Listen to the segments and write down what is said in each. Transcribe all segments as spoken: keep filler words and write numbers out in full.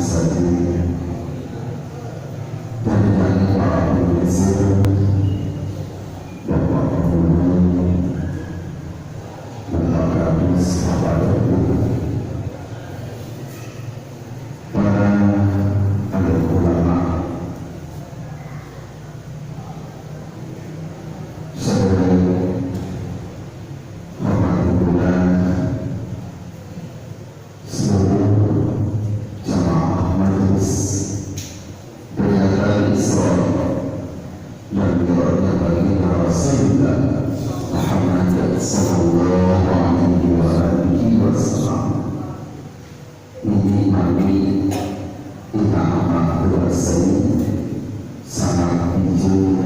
Saja, dan para pemirsa, Bapak Gubernur, Bapak Kadus, Bapak Deputi, para alim ulama, saudara hormati pula seluruh jamaah majelis peringatan Isra dan Mi'rajnya Baginda Rasulullah Muhammad sallallahu alaihi wa alihi wasallam. Ini mami ina amat berasai sangat bijil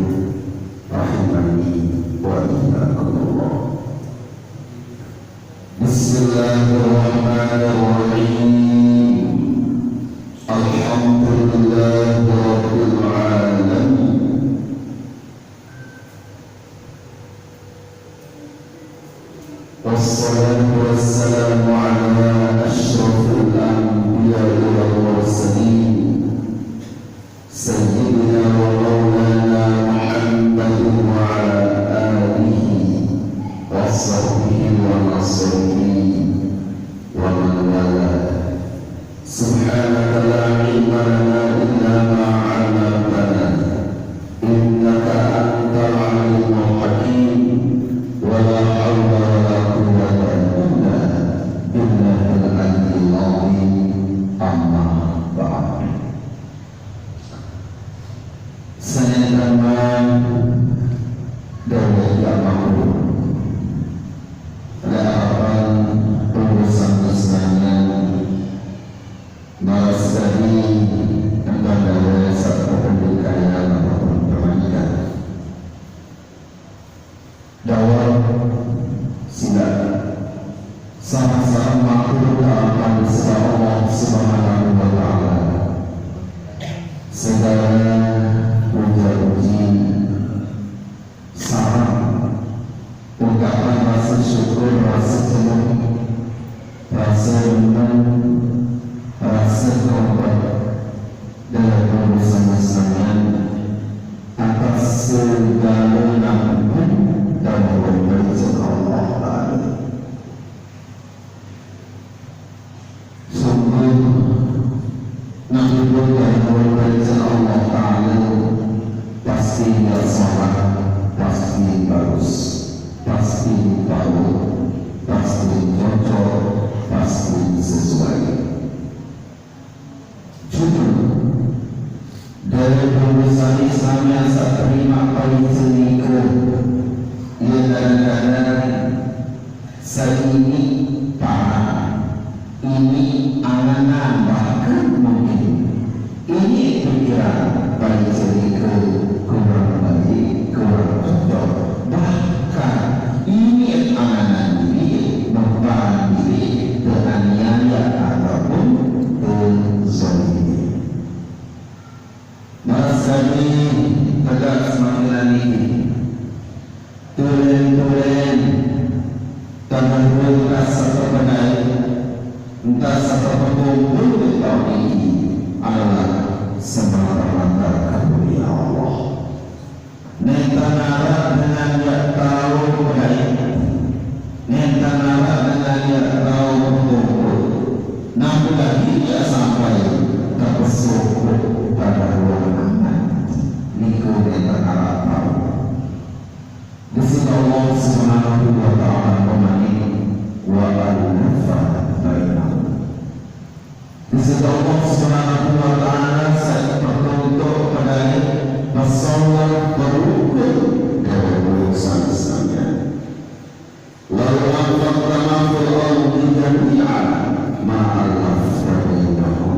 rahimani wa iyyakumullah. Bismillahirrahmanirrahim. Alhamdulillahirabbil alamin. Wassalatu wassalamu ala asyrafil anbiya'i wal mursalin, sayyidina wa maulana Muhammadin wa ala alihi wa sahbihi wa nasrihi wa man walah. Subhanaka la ilma lana illa ma 'allamtana, innaka antal alimul hakim. Wa la haula wa la quwwata illa billahil aliyyil azim. Amma ba'du. Sanentan man dawai ya makhluk, ada harapan urusan Islamnya Malas tadi tentang dawai satu pendekatan ataupun permainan. Dawai sila sama-sama makhluk harapan sila Allah Subhanahu wa Ta'ala. Segala puja-puji sareng ungkapan rasa syukur, rasa seneng, rasa renung, rasa hormat dalam bersama-sama atas segala nanggung dan memberi Allah Ta'ala. Sungguh, nang ibu dawai Allah Ta'ala, pasti nggak salah, pasti bagus, pasti tahu, pasti cocok, pasti sesuai. Cuma, dari pengusaha Islam yang saya terima paling selingkuh, ia kadang-kadang saini parah, ini angan-angan, bahkan mungkin ini pikiran baik sedikit, kurang baik, kurang cocok, bahkan ini angan-angan diri, membarang diri, teraniaya ataupun terzalimi. Malas tadi tegak semakin niki. Tulen-tulen tanah entah satu kedai, entah satu perkumpul di tahun ini adalah semata-mata karunia Allah. Nenta narak dengan yak tau kedai, nenta narak dengan yak tau perkumpul. Nampun lagi yak sampai tak besukuk pada ruang aman. Niku nenta narak tau. Di sini Allah Subhanahu wa Ta'ala memanik wa allafa bainahum. Di sini Allah Subhanahu wa Ta'ala saya bertuntut pada pesawat berukut dari urusan sekalian. Lalu anfaqta ma fil ardi jami'an ma allafta bainahum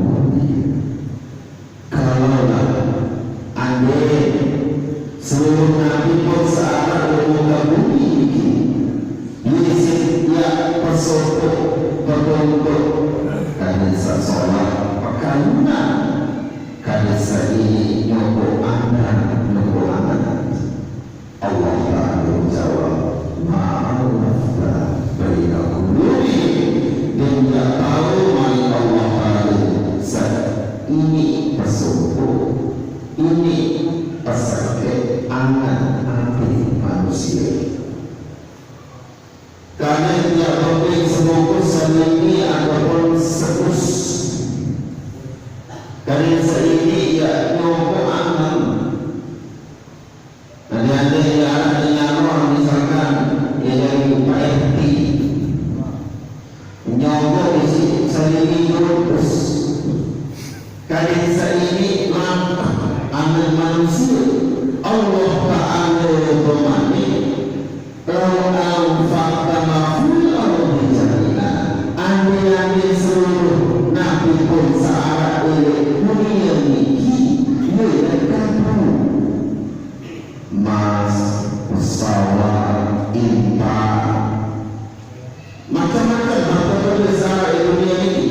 Kade saini lantak angen manusia. Allah Ta'ala bemanik, "Lau anfaqta ma fil ardi jami'a." Ande-ande seluruh napi pun saarak elek dunia niki, ye kadu. Mas, pesawat, infak, macam-macam harta benda saarak dunia niki.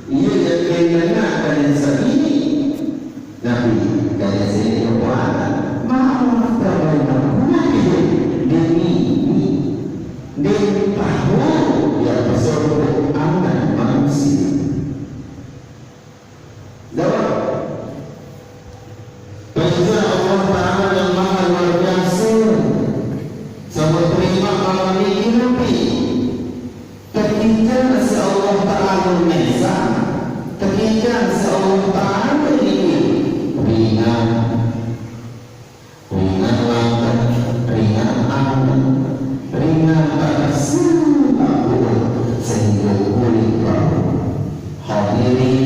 Ye yakin dengar kade saini. Nabi, kade saini, "Wa ma anfaqta ma fil ardi jami'a." Demi ni, dia tahu dia bersungguh anak manusia. Jawab. Perintah Allah Ta'ala yang maha luar biasa. Sama terima malam ini Nabi. Ketika si Allah Ta'ala mesa, ketika si Allah Ta'ala ini ringan, ringan lantak, ringan aman, ringan pada semua pun sehingga boleh baru hadiri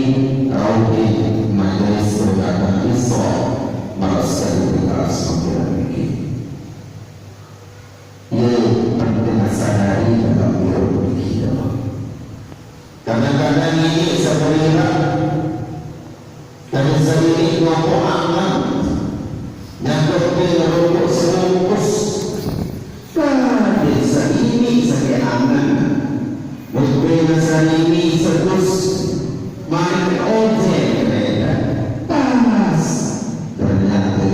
raudin majlis berkata Isra merasa di atas panggilan ini. Ia penting sadari dalam hidup kita. Kadang-kadang ini sebenarnya dari segi kelompok aman, nyangkut di rokok sebungkus. Dari segi ini sakit angan, mungkin segi ini sekus, main ojek kereta. Pas ternyata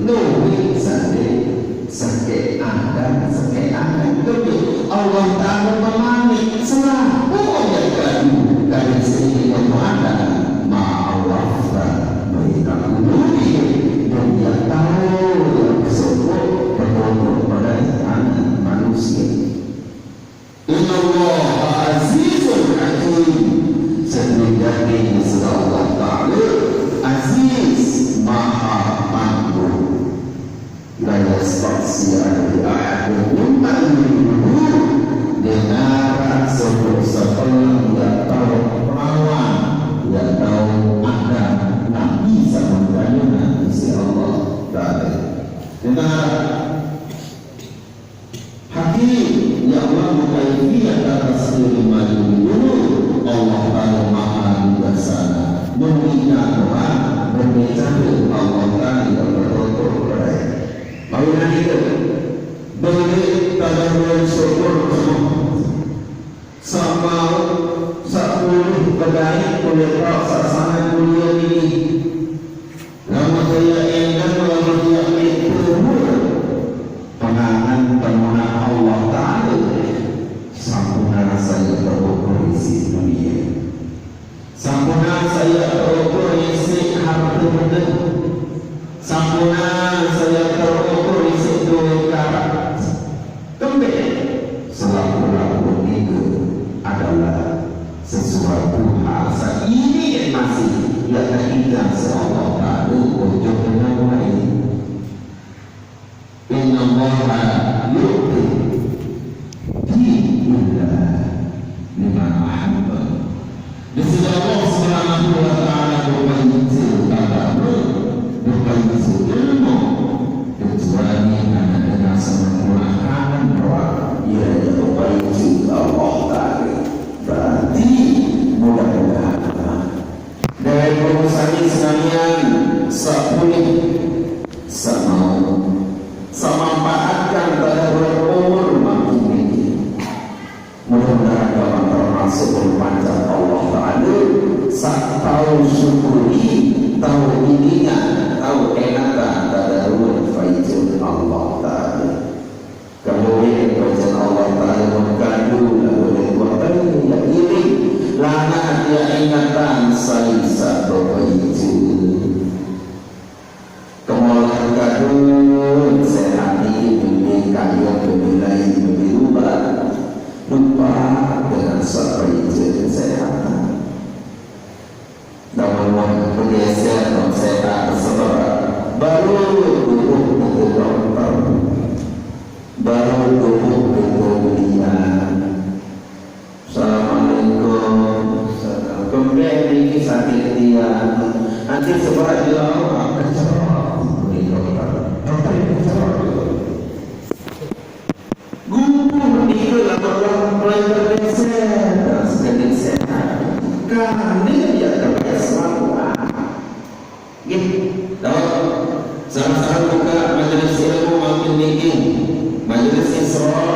luwih sade sakit angan, sakit angan. Tapi Allah Ta'ala memanik selaku yang kadu dari segi Allah Ta'ala. Ma Allah Ta'ala mereka kuduri dan dia tahu yang sungguh bertolong pada anak manusia. Innallaha azizun hakim. Sesungguhnya Allah Ta'ala Aziz, Maha Agung. La yasta'si alaihi ahadun mimma yuridu. Dengar sungguh sepenuh dia tahu perawan, dia tahu ada Nabi sama kalian Nabi si Allah Ta'ala. Dengar. Hakim, ya Allah, mukaifiat atas diri maju dulu. Allah Ta'ala Maha Bijaksana. Meminta doa, berbicara Allah Ta'ala yang bertutur kepada. Mari kita beri tanda syukur sama. Sama sepuluh kedai kulit rok sasana kuliah ini. Lama saya endang, lama saya mikir, pengangan temunak Allah Ta'ala. Sampuna saya terukur isi dunia. Sampuna saya terukur isi harta benda. Sampuna saya terukur isi duit karat. Kembali, selaku-laku itu adalah sesuatu hal saini yang masih ia ketiga si Allah Ta'ala wujud dengan lain. Innallaha yu'ti illa liman ahabba. Di sisi Allah Subhanahu wa Ta'ala bukan isi agama, bukan isi ilmu, kecuali hanya dengan sempurnakan doa. Ia adalah bukan isi Allah Ta'ala. Berarti mudah-mudahan dari pengusaha sekalian, sepulih, semau, semanfaatkan pada umur makin tinggi. Mudah-mudahan kamu termasuk berpanjang Allah Ta'ala, sak tahu syukuri, tahu ininya, tahu enaka, tahu faizun Allah Ta'ala. Kalau ini baca Allah Ta'ala mengkadu, lalu dia buat tadi, ya ini, lana dia ingatan, saya satu faizun. Sakit tiang. Nanti sebab dia, ah, kecerok. Doktor, doktor yang kecerok. Gumpuh nika laban orang mulai bergeser. Nah, sekejap sehat. Kerana dia terbiasa selalu. Nggih. Dawek. Sama-sama buka majlis ilmu mangkin niki. Majlis Isra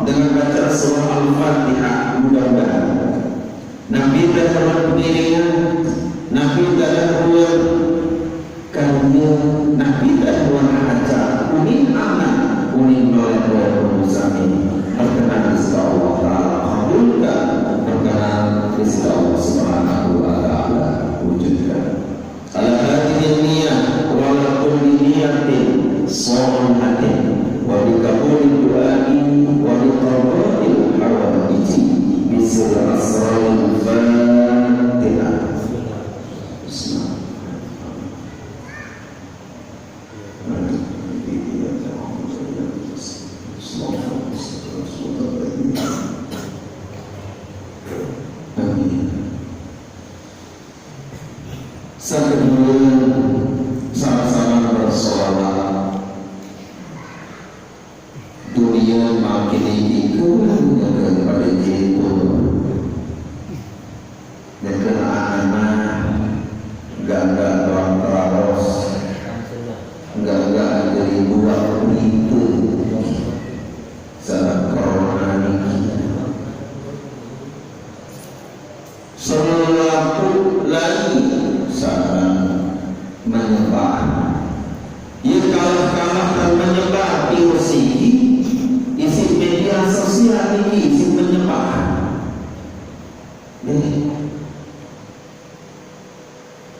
dengan baca surah Al-Fatihah. Mudah-mudahan. Napi dah tuan pengiringan, napi dah tuan karya, napi dah tuan ajar, unin amal, unin nolak buat urusan ini. Berkenan di sisi Allah Ta'ala kabulkan, berkenan di sisi Allah Subhanahu wa Ta'ala wujudkan. Ala hadhihi niyah wa ala kulli niyatin shalihatin wa bi qabuli du'ai wa bi qadail hawaiji bi sirri asraril Fatihah. Bismillah. Amin. Sakadua, sama-sama bersolawat. Dunia makin niki kurang nyaga pada jitu. Nyaga anak-anak, gangga doang teraros, gangga jadi buat berita. Salah corona niki. Selaku lagi sareng menyebar. Ia kalah-kalah dan menyebar virus ini, isi media sosial ini isi menyebar. Nih.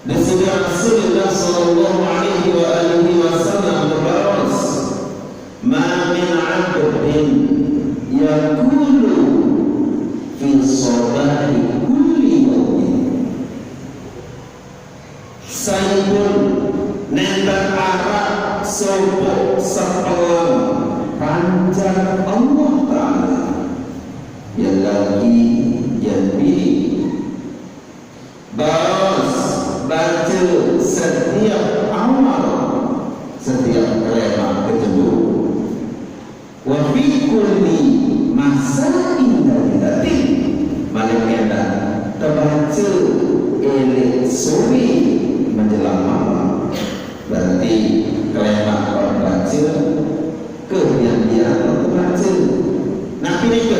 Desida Rasulullah sallallahu alaihi wa alihi wasallam bebaos, "Ma min 'abdin yaqulu fi shabahi kulli yaumin." Saipun nenten arak sopo sepelang panjak Allah Ta'ala. Ia laki, ia bini. Baos, baca setiap amal, setiap kelema kejelu. Wa fi kulli masa'in lailatin, malih endah tebaca elek sore menjelang malam. Berarti kelema baca Kemudian dia membaca. Napi nika?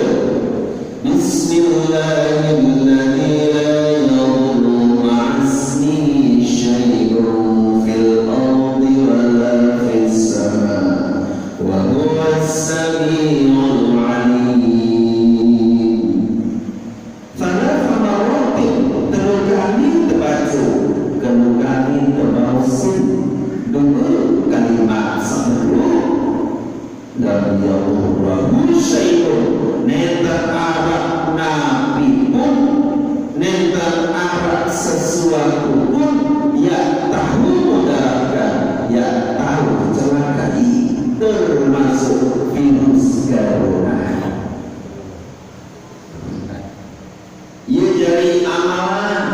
Bismillahilladzi la yadurru ma'asmihi syai'un fil ardi wa la fis sama, wa huwas sami'ul alim. Thalatha marratin, telu kali tebaca, telu kali tebaosin, dua kalimat sabetul. Lam yadurruhu syai'un, nenten arak napi pun, nenten arak sesuatu pun, ia tahu mudaratkan, ia tahu celakai, termasuk virus corona. Ia jari amalan.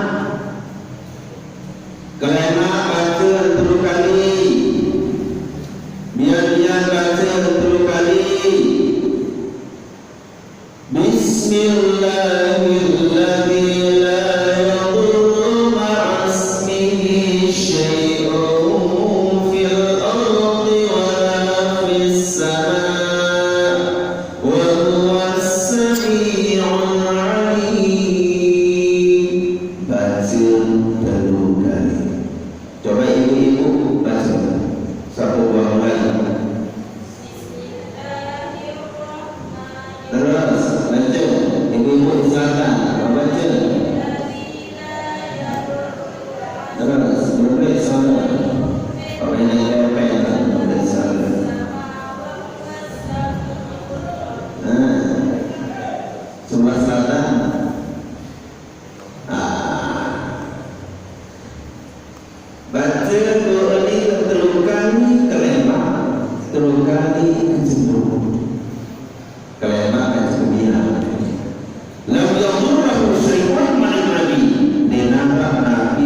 Kelema baca telu kali. Bian-bian baca telu kali. Bismillahilladzi la yadurru ma'asmihi syai'un fil ardi wa la fis sama. Wa huwas sami'ul alim. Baca telu kali. Coba ibu-ibu baca. Sapa buah mulai? Terus, baca. Ibu-ibu di selatan, baca. Terus, berbalik sana. Apa yang ada pen, berbalik sana. Nah, sebelah selatan. Ah. Baca doa ni telu kali kelema, telu kali kejelu. Kelema kejelu. Lam yadurruhu syai'un, ma'an Nabi. Nenten arak napi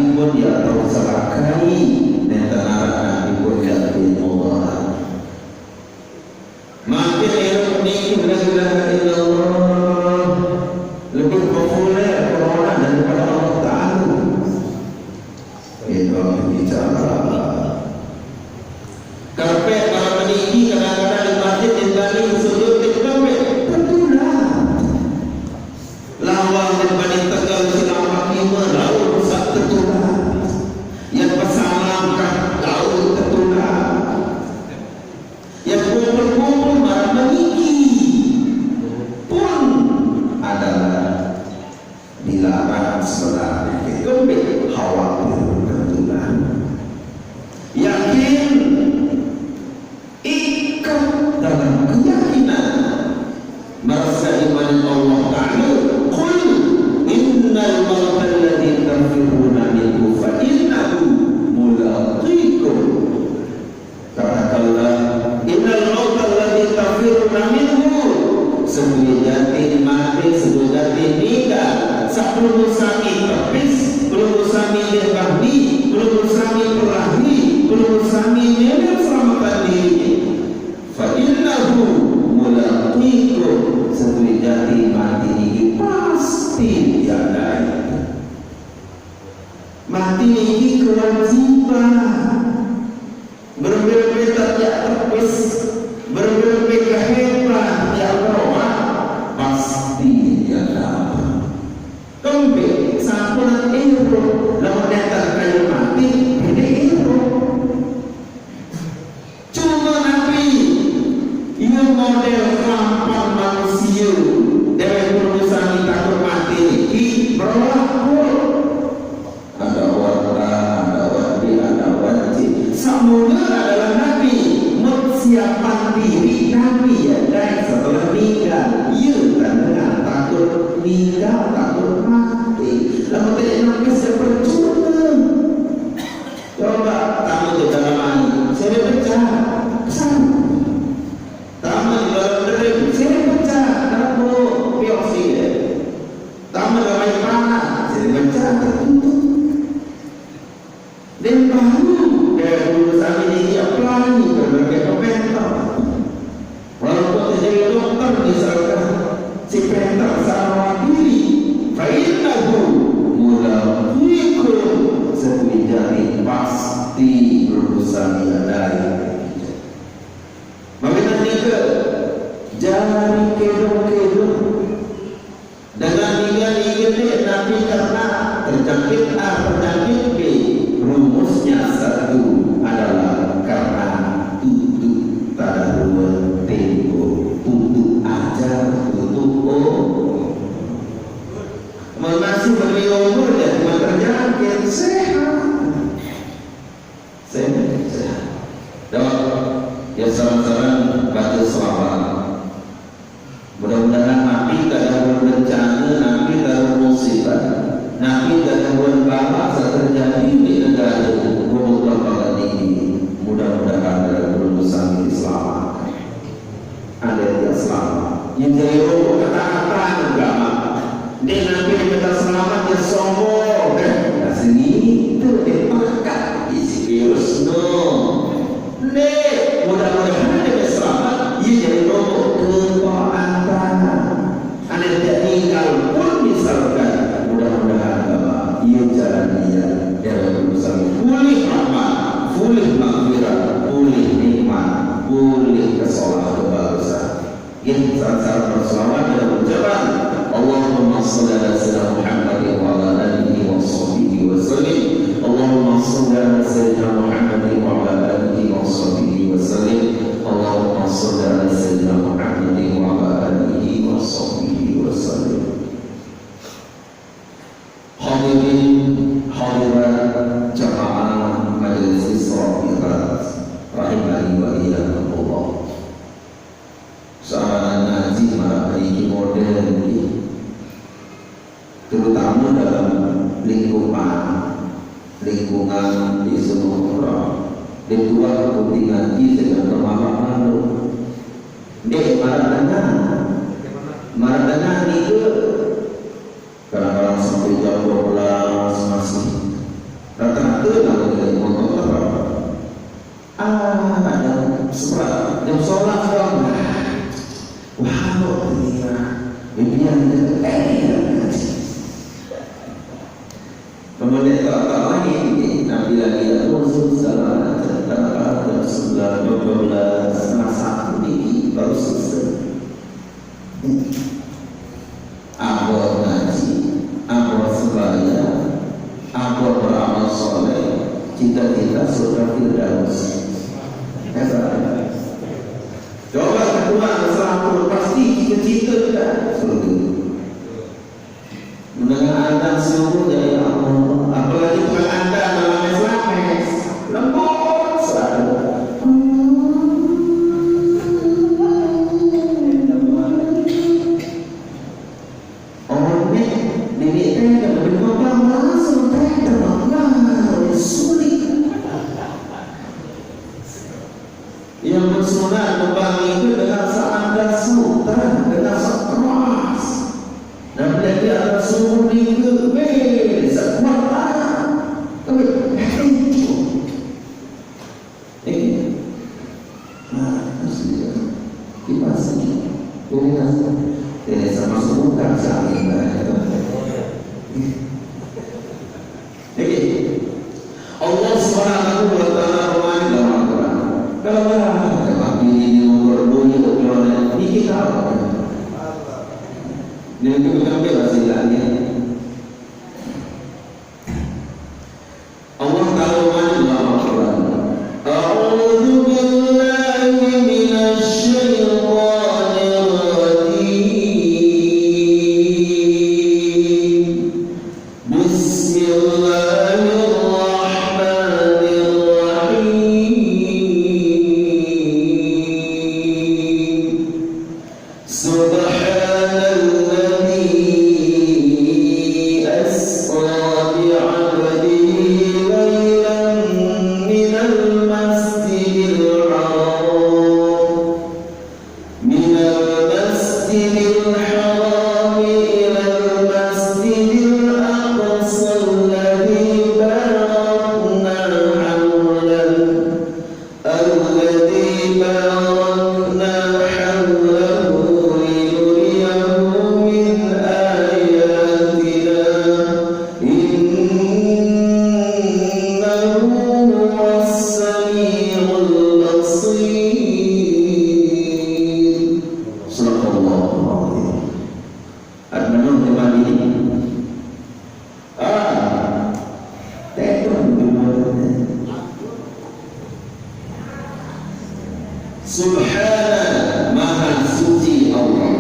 Mati niki kewajiban. Berembe-rembe tetiak tepis, berembe-rembe kehebat tetiak beroa, pasti tetiak dapat. Kembe sampun irup, lamun nenten kayun mati, bini irup. Cuma napi, iya model kelampang manusia, dewek guru sami takut mati niki, berolah pun. Ada warta, ada wardi, ada wardi. Semula adalah nabi, persiapan diri nabi ya, dan setelah meninggal, iya tanda takut meninggal, takut mati. Lamun tidak nangkes ya percuma. Coba tamu di dalam air, sini pecah. Tamu di dalam dering, sini pecah. Tamu piok sini. Tamu dalam air panas, sini pecah, tertutup. Dan baru dari dulu sami ini dia pelangi berbagai komentar. Walaupun terjadi dokter misalkan, si penter sama diri, fa innahu mulaqikum, satu jari pasti berurusan dia dari. Mawinan nika jari kedung-kedung dengan nika nika dek nabi karena terjangkit ah terjangkit B. Rumusnya satu adalah karena tutup pada dua tempo, tutup ajar, tutup umur. Mun masih beri umur ya cuma terjangkit sehat. Sehat, sehat. Dok, ya sareng-sareng baca selawat. Mudah-mudahan napi kada buat bencana, napi kada musibah, napi kada buat bala sing terjadi di negara gumuk lapangan ini. Mudah-mudahan kada buat sami diselamatkan. Ada yang selamat. Yang jadi rokok ketaatan agama. Dia napi yang minta selamat ya sombong. Eh, nah, sini itu dia pekat isi virus no. Nek, mudah-mudahan dia selamat, ia jadi rokok ketaatan. Ane tidak tinggal pun misalkan, mudah-mudahan Bapak, ia jalan dia dalam urusan pulih rahmat, pulih maghfirah, pulih nikmat, pulih kesolah kebagusan. Nggih, sareng-sareng berselawat dalam ucapan Allahumma salli ala sayyidina Muhammad wa ala alihi wa sahbihi wa sallim. Allahumma salli ala sayyidina Muhammad wa ala alihi wa sahbihi wa sallim. Allahumma salli ala sayyidina Muhammad wa ala alihi wa sahbihi wa sallim. Hadirin hadirat jamaah Majelis Isra Mi'raj rahimani wa iyyakumullah. Sarana ngaji marak niki model niki. Terutama dalam lingkungan, lingkungan di semua orang. Di luar putih ngaji sedang bermalam lalu. Dek, marak dengar. Marak dengar niki. Kadang-kadang sampai jam dua belas masih. Rata-rata lalu dari motor terang. Ah, jam sebelas, jam sebelas dong. Wah, kok ini mah. Bibi yang eh, yang ngaji. Kemudian tak tak lagi ini, Nabi lagi ya Rasul segala macam. Kadang-kadang jam sebelas, jam dua belas, setengah satu ini baru selesai. Abot ngaji, abot sembahyang, abot beramal soleh, cita-cita surga Firdaus. Hebat. Coba ketua seratus, pasti cita-cita kita surga. Mendengar azan subuh dari Allah, apalagi tukang azan dalam lapis-lapis, lembut selalu. Oh, nek, nenek teh kada berkembang langsung teh terpengaruh sulit. Yang bersunat kembang itu dengan seanda sultan, dengan sekeras. Dan bila dia ada suruh tinggi, weh, sekuat tangan. Tapi, eh, nah, terus dia kipas ini. Ini kan, ini sama semua kan, sama ini. Oke. Subhanahu wa ta'ala pemain dalam Al-Quran. Kalau nggak ada mati ini umur dunia, kalau niki tahu. Ini kita ambil hasilnya. Allah Ta'ala pemain dalam Al-Quran. أعوذ بالله من الشيطان الرجيم. بسم الله الرحمن الرحيم. سبحان الذي أسرى بعبده ليلا من المسجد الحرام من المسجد الحرام إلى المسجد الأقصى الذي باركنا حوله، الذي باركنا حوله لنريه من آياتنا، إنه هو السميع البصير. صدق الله العظيم. Ada nama teman ini? Ah, telepon di mana? Subhana, Maha Suci Allah.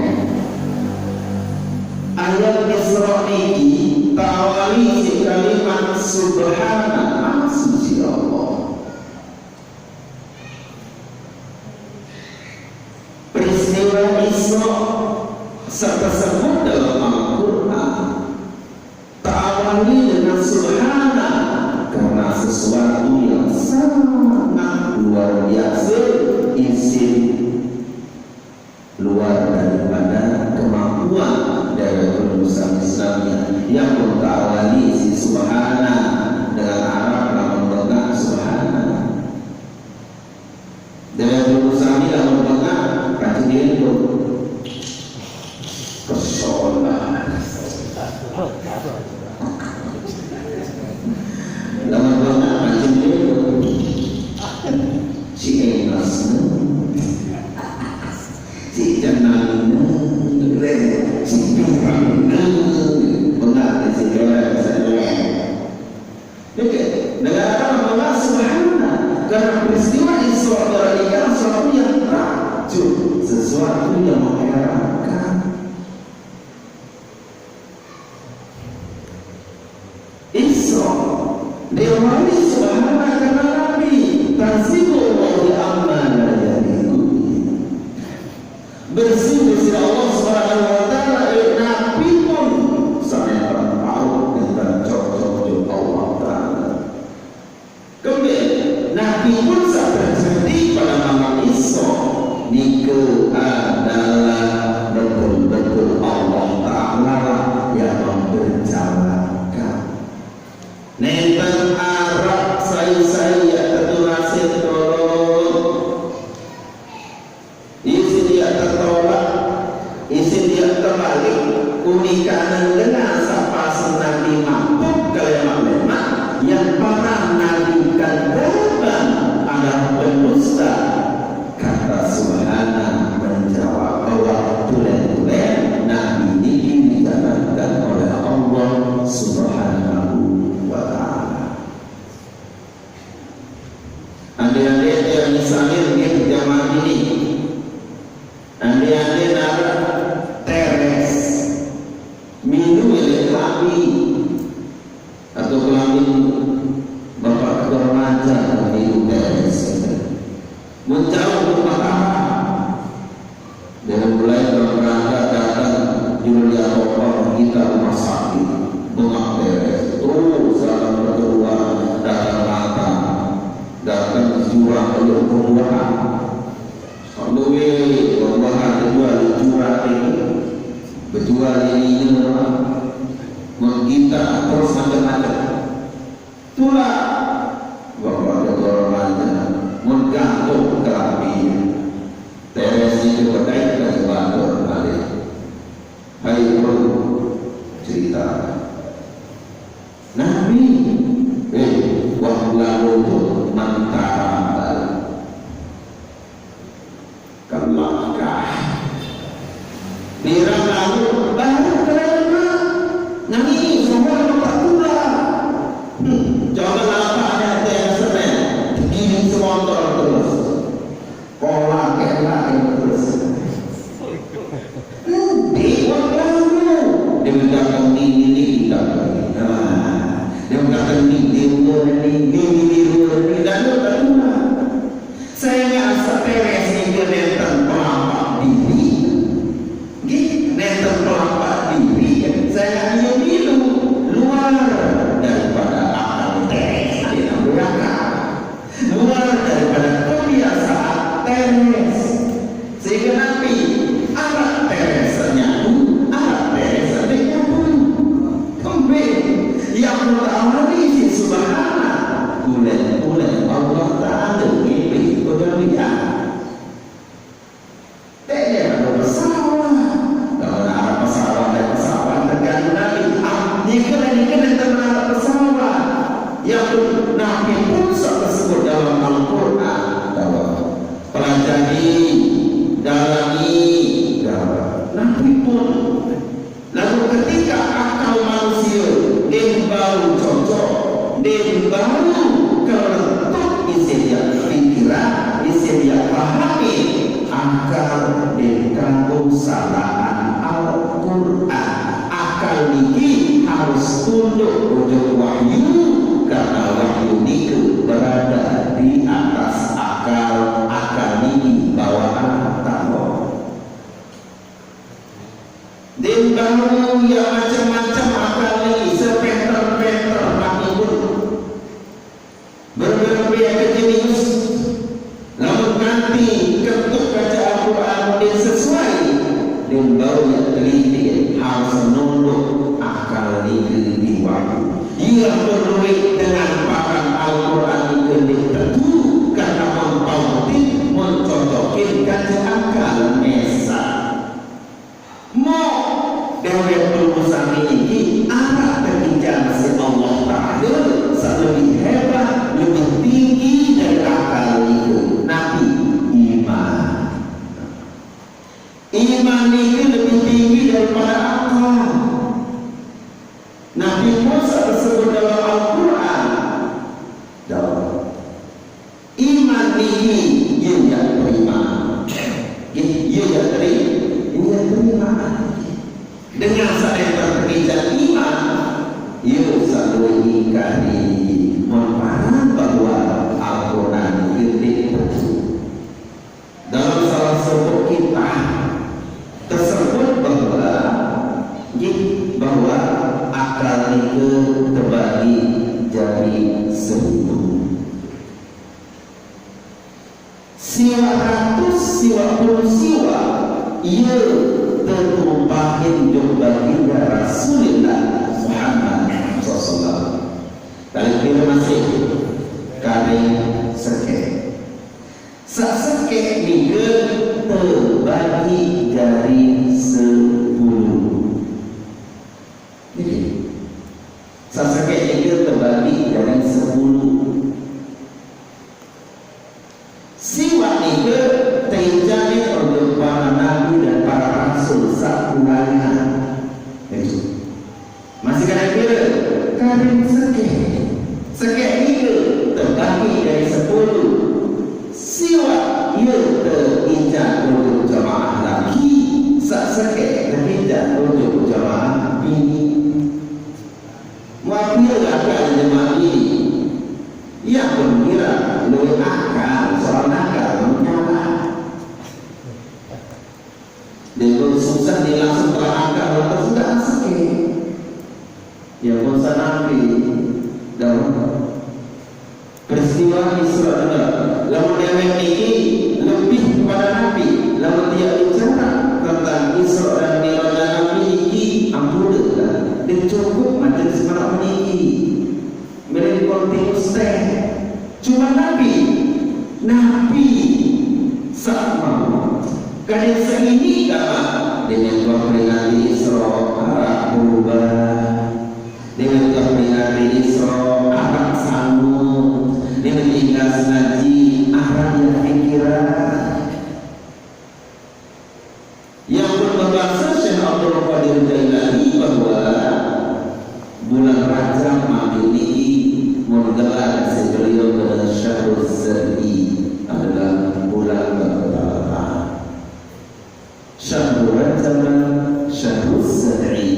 Ayat Isra niki taawali si kalimat Subhana, Maha Suci Allah. Peristiwa Isra sing tersebut dalam Al-Quran taawali dengan Subhana karena sesuatu yang sangat luar biasa, isim luar daripada kemampuan dari urusan Islamnya yang taawali si Subhana dengan Arab lamun bengak Subhana. Dari urusan ini lamun bengak, pasti dia itu. Pesona. Lamun bengak, pasti dia itu. Si Emas, si Jenang, si Pirang, bengak si Pirang, si Pirang. Oke, negara Allah Subhanahu, karena peristiwa Isra Mi'raj ini adalah suatu yang takjub, sesuatu yang mengherankan. Isra diawali Subhanahu karena Nabi, tanzihullah amma la yaliqu bihi. Bersih, bersih Allah Subhanahu wa Ta'ala, eh, Nabi pun sampai terpaut dan tercocok dengan Allah Ta'ala. Kemudian, Nabi pun saat terjadi pada malam Isra, nike adalah betul-betul Allah Ta'ala yang memperjalankan. Nenten Arab sai-sai ya tentu nasib turun. Isin dia tertolak, isin dia terbalik, unikanan dengan sapa Nabi mabuk kalemak-lemak, yang para nabi kadaban adalah pendusta. Kata Subhana menjawab bahwa tulen-tulen Nabi niki dijalankan oleh Allah Subhanahu wa Ta'ala. Ande-ande yang misalnya nggih jamaah ini. Ande-ande narak teres. Minum oleh kelambi. Atau kelambi Bapak Ketua Remaja minum teres. Mun jauh ke Mataram. Dari mulai dalam rangka datang Julia Topang kita rumah sakit, bengak beres. Tuh, salam kedua datang datang, datang jurang belum pembuahan. Kalau we pembuahan kedua di jurang ini, berjual ini ini orang menggitar terus macam-macam. Itulah Bapak Ketua Remaja mun gantung kelambi. Teres itu berkait dengan batur balik. Hai bro, cerita. Nabi, eh, wah lalu itu Ni, ni, ni, ni, ni, ni, ni, ni, lalu, lalu. Sehingga seteres niki nenten pelapa diri. Nggih, nenten pelapa diri, sehingga niki luar daripada akal teres, nggih, akal. Luar daripada kebiasaan teres. Sehingga napi? Arah teres nyatu, arah teres nggih nyatu. Kembali, yang pertama ni si subhanallah. Oleh, oleh Allah Ta'ala ngipi kemuliaan. Tanya ada pesawat. Kalau ada pesawat, ada pesawat tergantung nabi. Ah, ni kena, ni kena teman pesawat. Yang tu nabi pun sebut dalam Al-Quran. Tahu? Pelajari, dalami, dalam. Nabi pun. Lalu ketika akal manusia nggih baru cocok, nggih baru kelentuk isi dia pikiran, isi dia pahami, akal nggih kanggo salahan Al-Quran. Akal niki harus tunduk ujung wahyu, karena wahyu niku berada di atas akal. Akal niki bawaan tanggung. Nggih baru ya macam-macam akal niki, sepenter-penter mati pun. Berbeda ke jenis. Lamun kanti ketuk baca Al-Quran nggih sesuai, nggih baru ya teliti harus nunduk akal niki di waktu. Ia perlu dengan paran Al-Quran niki nggih tentu, karena mun tauhid, mun cocokin kaca akal mesah. Mo dewek perlu sami niki arah tekincan si Allah Ta'ala, sing lebih hebat, lebih tinggi dari akal itu. Nabi, iman. Iman niki lebih tinggi daripada akal. Nabi Musa tersebut dalam Al-Quran. Dalam Iman niki ieu ya terima. Nggih, ieu ya teri-, ieu ya terima. Dengan sadaya terpijak iman, ieu sadaya ingkari niki. Mun paran bahwa Al-Quran niki betul. Dalam salah satu kitab tersebut bahwa, nggih, bahwa akal niki terbagi jadi seribu. Siwa ratus, siwa puluh siwa, ieu teu tumpahin jeung baginda Rasulillah Muhammad sallallahu alaihi wasallam. Kali ini masih karing sekek. Sasekek niki terbagi jadi sepuluh. Jadi, sasekek niki terbagi jadi sepuluh. Siwa niki teuincan untuk para nabi dan para rasul sakurangna. Itu. Masih kada kira? Karing sekek. Sekek niki terbagi jadi sepuluh. Siwa ieu teuincan untuk jamaah laki, sasekek teuincan untuk jamaah bini. Moal pira akal jemaah ini? Ia pun kira luwih akal, soal nakal menyala. Dia pun susah, dia langsung telah akal, lalu sudah sakit. Ia pun sanampi dalam peristiwa Isra Mi'raj. Lamun dewek niki lebih kepada Nabi, lamun dia bicara tentang Isra dan Mi'raj Nabi niki, ampun lah. Dia cukup majelis malam niki. Miring kontinus teh. Cuma Nabi, Nabi sama. Kadang seini kama dengan peringati Isra, arah berubah. Dengan peringati Isra, arah sanggup. Dengan ikhlas ngaji, arah yang pikiran. Yang berbahasa Syekh Abdul Qadir Jailani bahwa bulan Rajab mangkin niki mun gelar si beliau dengan Syahrul Zar'i adalah bulan berkah. Syahrul Rajab, Syahrul Zar'i,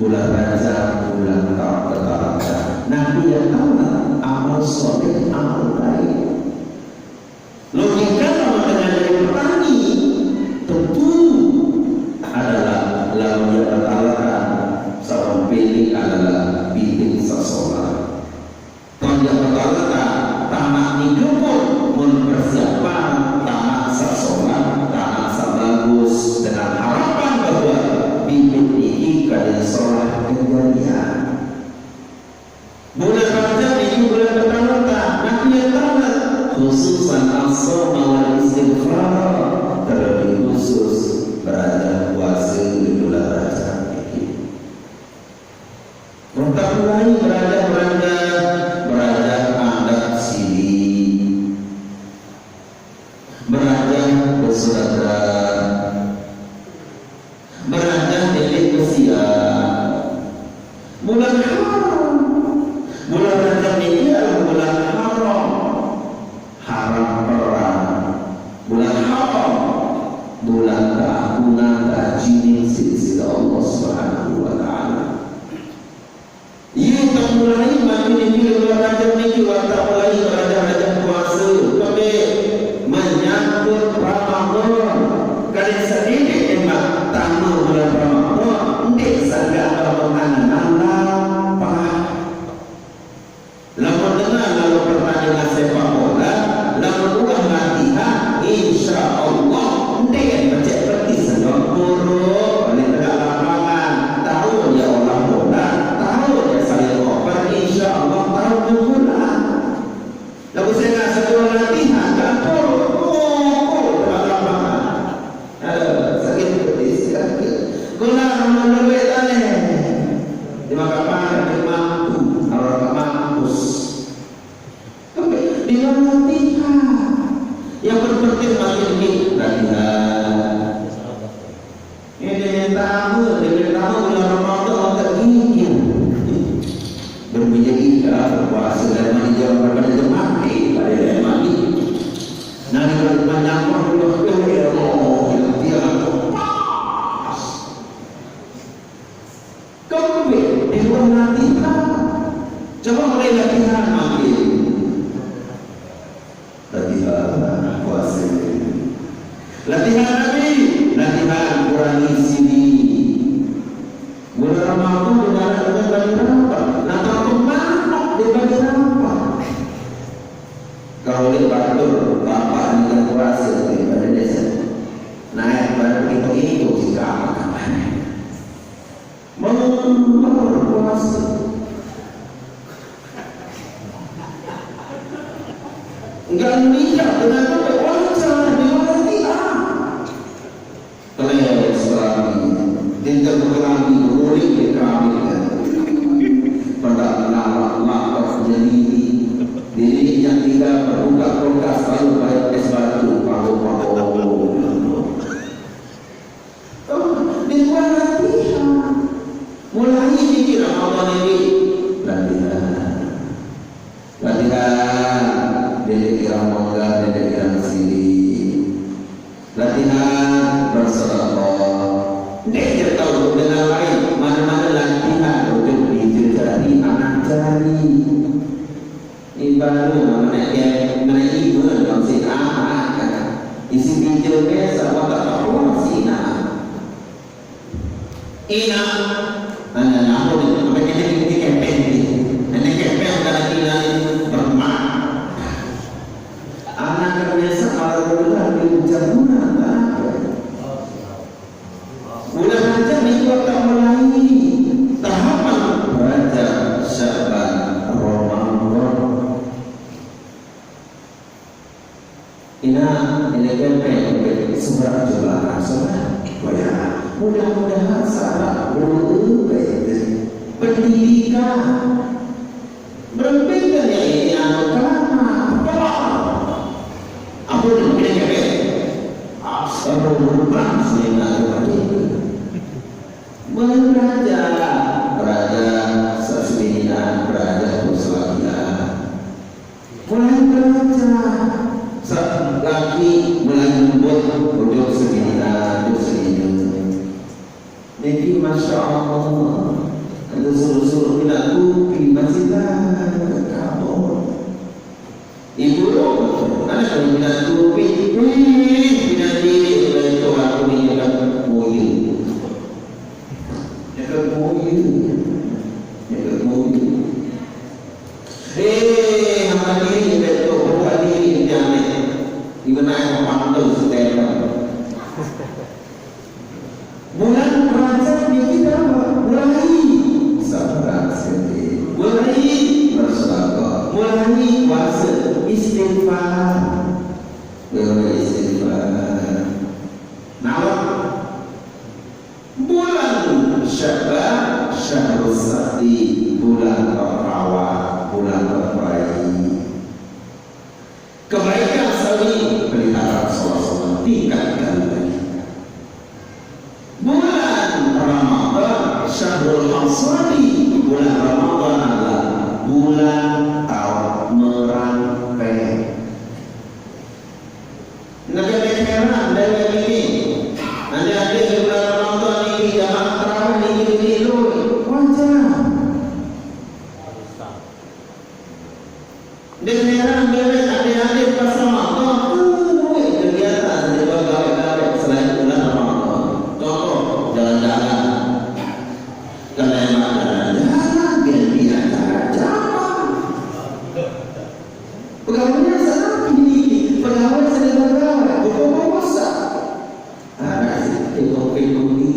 bulan Rajab Dia tahu amal soleh, amal baik. Logika kalau dengan jadi petani, tentu adalah lamun dia petalakan, sawan pilih adalah bibit sesolah. Kalau dia petalakan, tanah digempur, mun persiapan tanah sesolah, tanah sebagus, dengan harapan bahwa bibit ini kada solah kejadian. Bulan Rajab niki bulan pertama ta, nabi yang tamat, khususan as-shaum wal istighfar, terlebih khusus beraja puasa di bulan Rajab niki. Untuk mulai beraja, beraja, beraja adat siri, beraja bersedekah, beraja nilai kesian. Bulan haram. Bulan Rajab niki adalah bulan haram. Haram perang. Bulan haram. Bulan keagungan, keajinan sisi Allah Subhanahu wa Ta'ala. Iya, tamulai mangkin niki bulan Rajab niki, wak tamulai beraja-raja puasa, kembe menyambut Ramadan. Kada sadidik emang tama bulan Ramadan, ndik saga Ramadan nang lapah. Lamun dengar lalu pertandingan sepak bola, lamun ulah latihan, insya Allah, ndik pecek peti sendok buruk, paling tegak lapangan, tahu dia olah bola, tahu dia saling oper, insya Allah, tahu pulang. Lamun saya nak sekolah latihan, gampang, pukul, tegak lapangan. Aduh, sakit peti sekali. Guna menurut tane. Di maka mana dia mampu, kalau tak mampus. Tapi di mana latihan? Yang penting makin ini latihan. Ini yang tamu, ini yang tamu bulan Ramadan, otak gigir. Berminyak ikan, berpuasa dan mandi jam berapa jam mati, pada dia mandi. Nah, kalau menyampah, udah, ya Allah, yang dia pas. Kembe di luar latihan. Coba mulai latihan makin. Latihan puasa. Latihan nabi, latihan kurangi sini. Bulan Ramadan di mana kita bagi rapat? Nah, kalau manok di bagi rapat. Kalau oleh batur, bapak ini kan puasa di Indonesia. Naik baru kita itu jika apa katanya. Mau berpuasa. Enggak menikah dengan apa? Wajar, dimengerti ah. Kalian selami, tidak berkelami, boleh dikawinkan. Pada anak-anak jadi ini. Jadi yang tidak berbuka kulkas lalu bayar es batu, panggung-panggung. Oh, di luar latihan. Mulai niki Ramadan ini latihan. Latihan, dede kirang mangga, dede kirang sili. Latihan bersedekah. Dek, kita tahu dengan lain, mana-mana latihan untuk dijejari anak jari. Ibarat mana ke, mana ibu, kalau si anak, isi bijil biasa, watak apa sih, nah. Ina, ana nyaho ni, sampai kena ini kepeng ni. Ini kepeng kana ina ni bermak. Anak kerja malah berubah di ucapan apa? Bulan Rajab minggu tak mulai. Tahapan Rajab, Syaban, Ramadan. Ina, ini kan pengen seberat jumlah salah. Wah, mudah-mudahan salah. Berdoa baik. Pendidikan. Berpikir ya ini anu karena apa? Apa yang kita kata? Asal berubah sehingga terjadi. Mulai beraja, beraja sasibinian, beraja berselamian. Mulai beraja, sa-, laki mulai lembut, ujuk sibinian, ujuk sibinian. Jadi, Masya Allah, ada suruh-suruh tidak tupi. Eh, hamba diri betul, bukan diri yang aneh. Gimana yang pantas setelan? Bulan Rajab niki apa? Mulai sabar sedih. Mulai bersedekah. Mulai puasa. Istighfar. Mulai istighfar. Nah, bulan Syaban, syahrus saqi, bulan tertawa, bulan terbaik. Kebaikan sawi pelihara, sama-sama tingkatkan lagi. Bulan Ramadan, syahrul hasadi, bulan Ramadan adalah bulan taubat merapek. Ndak heran dengan ini. Ada-ada di bulan Ramadan ini, jamaah tarawih ini, ini, wajar. Ndak heran dengan adik-adik pas Ramadan, uh, kegiatan di luar gawe-gawe selain bulan Ramadan. Contoh, jalan-jalan. Kalau emang jalan-jalan, ganti acara jamaah. Pegawai sana ini, pegawai sana pegawai, bukan pengusaha. Anak itu kopi kopi.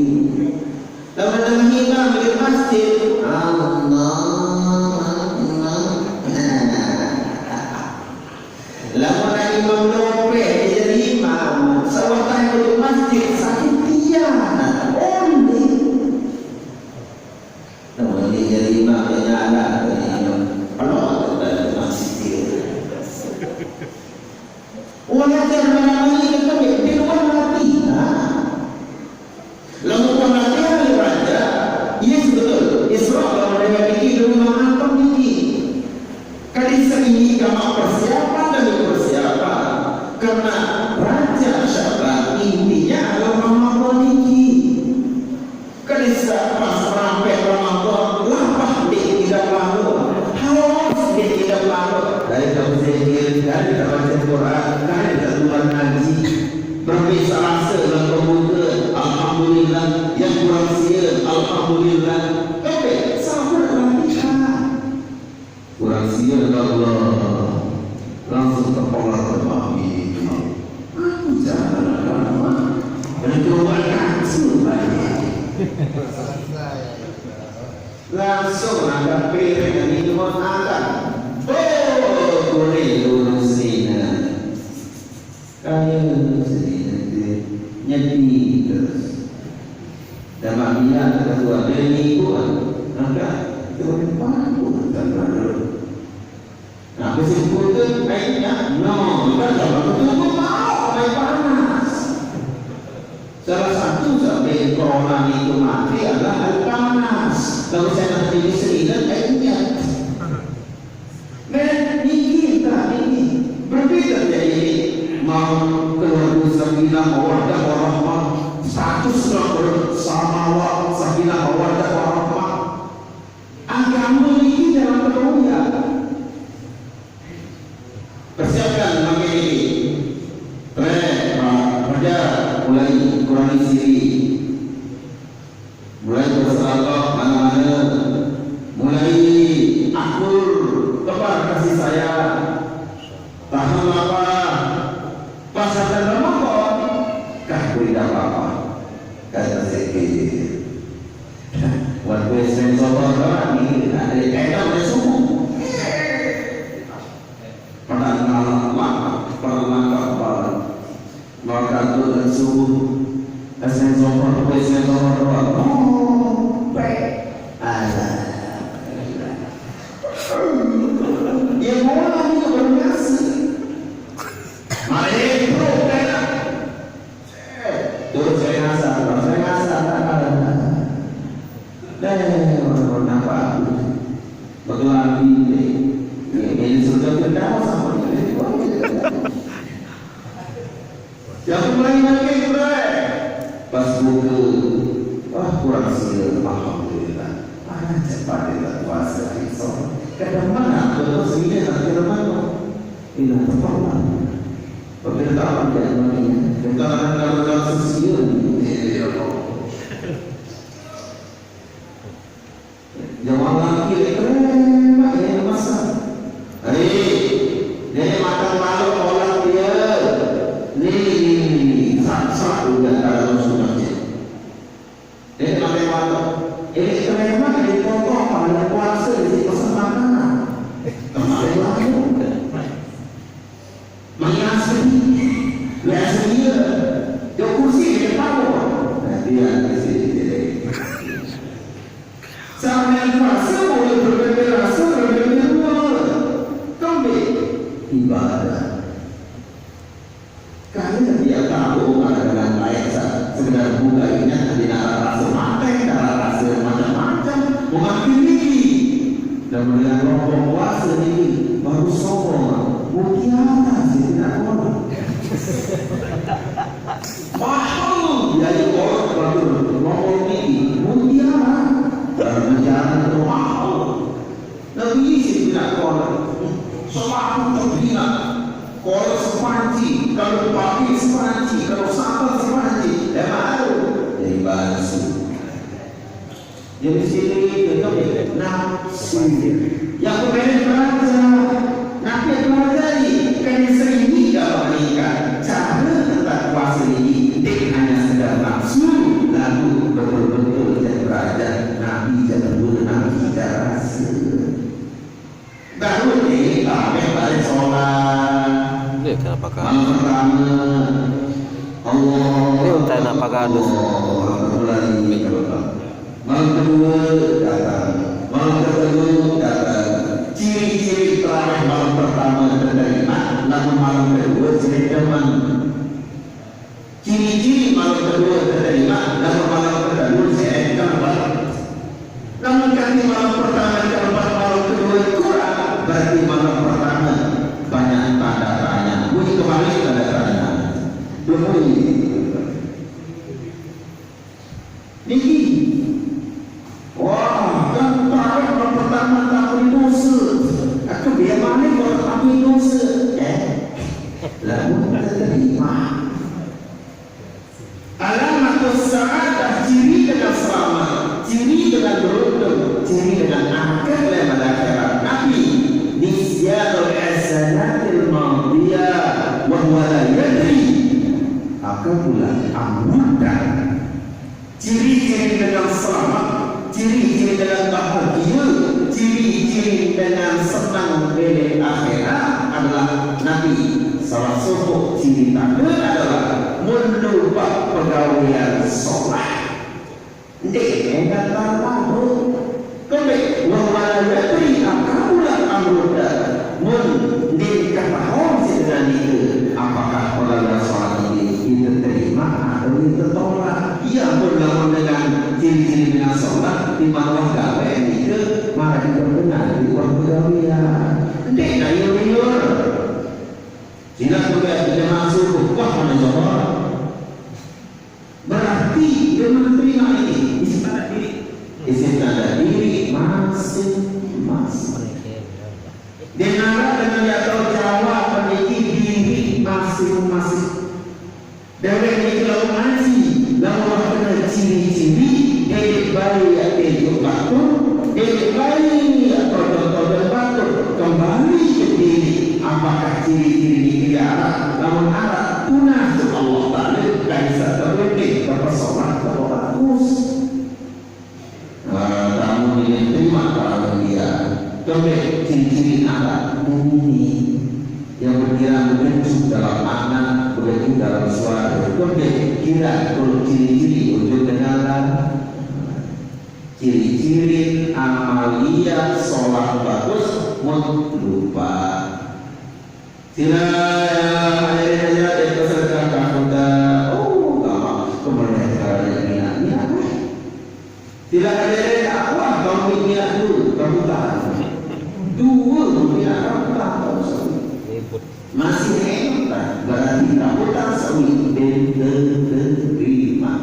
Lamun nang imam di masjid, Allah Akbar. Lamun nang imam lope jadi imam, sawah tahe di masjid sakit dia. Onde. Lamun dia jadi imam, dia nyala, dia imam. Pelot dari masjid. Wajar mana-mana itu kan di luar hati. Nah. Lamun pun latihan ibadah, iya betul. Isra lamun riwayat niki demi mangantos niki. Kadi saiki kama persiapan demi persiapan. Karena Rajab Syaban intinya adalah Ramadan niki. Kadi sa pas rampek Ramadan, lapah di tidak lalu, haus di tidak lalu. Dari kamu zikir, dari kamu baca Quran, dari kamu ngaji. Berpisah rasa dalam pembuka, alhamdulillah. Yang kurang sia, alhamdulillah. Tapi sabar latihan. Kurang sia Allah. Langsung kepala tengah ini. Aku jangan agama. Berdoa kacu balik. Langsung angkat piring dan minum angkat. Oh, boleh lurus sini. Kaya sedih nanti nyepi terus. Dan bila ketua beli pun angkat turun panggung dan baru. Nah, kesimpulan akhirnya, no, kita dapat ketemu mau main panas. Salah satu sampai corona itu mati adalah air panas. Kalau saya nanti di sini dan airnya. Nah, ini kita ini berbeda jadi ini. Mau keluarga sakinah mawaddah warahmah, status nomor sama wa sakinah mawaddah warahmah. Agama ini dalam kemuliaan. Persiapkan makin ini. Trek, Pak, kerja mulai kurangi siri. Mulai bersedekah mana-mana. Mulai akur, tebar kasih sayang. Tahan lapar. Pas ada Ramadan, kah beri apa-apa. Kata saya, buat gue sensor orang ini, ada kaitan oleh subuh. Pernah ngalah, pernah ngalah, maka tuh dan subuh. Sensor, gue sensor orang. Oh, baik. Ada. Ya, mau lagi berhasil. Mari, bro, kayak. Terus saya ngasah, terus saya ngasah. Deh, orang-orang apa? Betul lagi, deh. Ya, ini sudah kita sama ini. Yang mulai makin mulai. Pas buka, wah, kurang sila, alhamdulillah. Mana cepat kita puasa, insya Allah. Kadang mana, terus ini, nanti mana? Ini, tepat lah. Pemerintah tidak mana, ya. Kita kadang-kadang sosial, ini, ya Allah. Jamaah laki, eh, keren, Pak, ya, masa? Sepatu terina, kolor sepanci, kalau pakai sepanci, kalau sandal sepanci, dia malu. Jadi palsu. Jadi sini itu nafsu. Yang pemain pelajar, nabi pelajari, kan sering tidak meningkat. Cara tentang kuasa ini, dia hanya sekedar nafsu, lalu betul-betul dia belajar, nabi jangan guna, nabi tidak rasa. Baru ni, tarawih balik sholat. Ni kenapa kau? Malam pertama, Allah. Ni entah nak pakai dus. Malam kedua datang. Malam ketiga datang. Ciri-ciri tarawih malam pertama diterima, lamun malam kedua jadi teman. Ciri-ciri malam kedua diterima, lamun malam kedua saya tambah. Lamun kati malam pertama tambah, malam kedua kurang, berarti malam pertama banyak tanda tanya. Bunyi kembali tanda tanya. Belum bunyi. Niki. Wah, kan tarawih malam pertama tak boleh dosa. Aku biar mana kalau tak boleh dosa. Eh, lalu kita terima. Alamatus sa'adah, ciri dengan selamat, ciri dengan beruntung, ciri dengan angkat leman akhirat. Nabi, nisyanul hasanatil madiyah, wa huwa la yadri. Maka pula amrudda. Ciri-ciri dengan selamat, ciri-ciri dengan bahagia, ciri-ciri dengan senang di akhirat adalah Nabi. Salah satu ciri tanda adalah mun lupa pegawaian solat. Ndek, enggak tahu. Kembali, wa huwa la yadri, akamulah amrudda. Mun ndin katahuan si dengan itu, apakah pegawai solat ini diterima atau ditolak? Ia pun lamun dengan ciri-ciri dengan solat, di mana gawe itu, maka diperkenal di uang pegawaian. Ndek, kayu liur. Sila juga jamaah subuh, wah, mana Johor. Berarti dia menerima ini, isi tanda diri. Isi tanda diri masing-masing. Dia ngarap dengan dia tahu jawab memiliki diri masing-masing. Dewek niki lalu ngaji, lalu kena ciri-ciri, dewek baik ya tejok batuk, dewek baik ya tojol-tojol batuk, kembali ke diri, apakah ciri-ciri niki arah, lamun arah, tunas tu Allah Ta'ala, kaisa terlebih, berpesolat, berbagus. Ah, tamu ini terima tamu dia. Kembali ciri-ciri anak ini yang berkira mengecu dalam anak, begitu dalam suara. Kembali kira kalau ciri-ciri untuk kenalan. Ciri-ciri amalia solat bagus, mun lupa. Sila hadirin hadirat yang bersedekah kafuta. Oh, gampang. Kemudian sekarang yang minat, minat, eh. Sila hadirin dakwah, kau minat dulu, kafuta. Dua minat kafuta, kau satu. Masih enak, berarti kafuta satu. Diterima.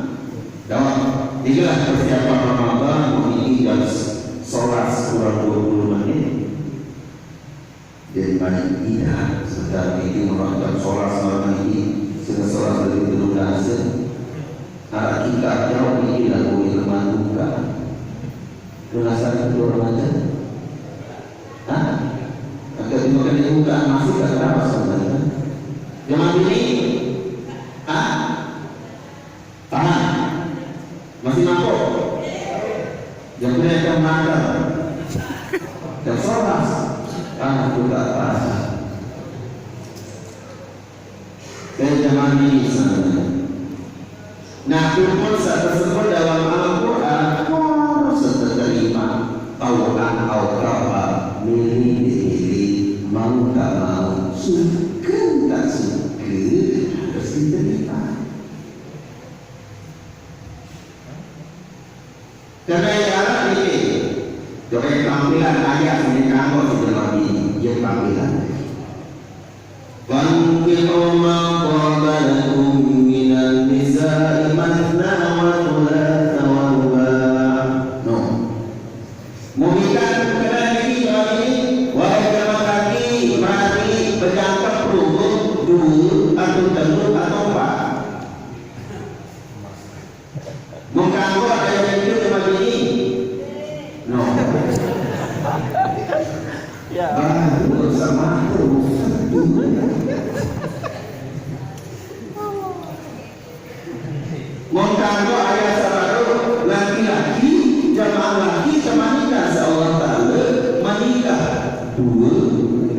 Dakwah. Inilah persiapan Ramadan, mengingat solat sekurang dua puluh menit. Dan banyak tidak sekedar itu melakukan solat selama ini, sekedar solat dari itu rasa. Anak kita jauh ini lagu yang memalukan. Penasaran kedua remaja? Hah? Atau dimakan dibuka masih tak kenapa sebenarnya? Jemaah ini? Hah? Paham? Masih mampu? Yang punya yang makan. Yang sholat. Ah, aku tak paham. Saya zaman ini sana. Nah, pun saya tersebut dalam Al-Quran, harus terima. Tau'an au karha, milih dipilih, mau tak mau, suka tak suka, harus diterima. Karena yang Arab ini, coba tampilan ayat ini kamu sudah mati, dia tampilan. Fankihu ma taba lakum minan nisa'i mathna wa thulatha wa ruba'. No. Mumikan kepada diri kami, wahai jamaah kami,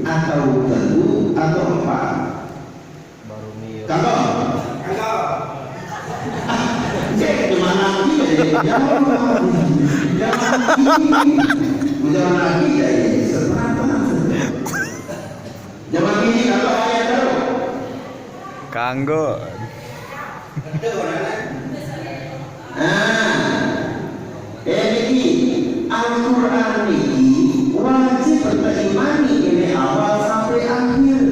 Atau telu atau empat? Kagak. Kagak. Cek di mana lagi deh? Jangan lagi. Jangan lagi deh. Sebenarnya. Jangan gini kalau ayat baru. Kanggo. Nah, eh niki Al-Qur'an niki wajib terimani ini awal sampai akhir.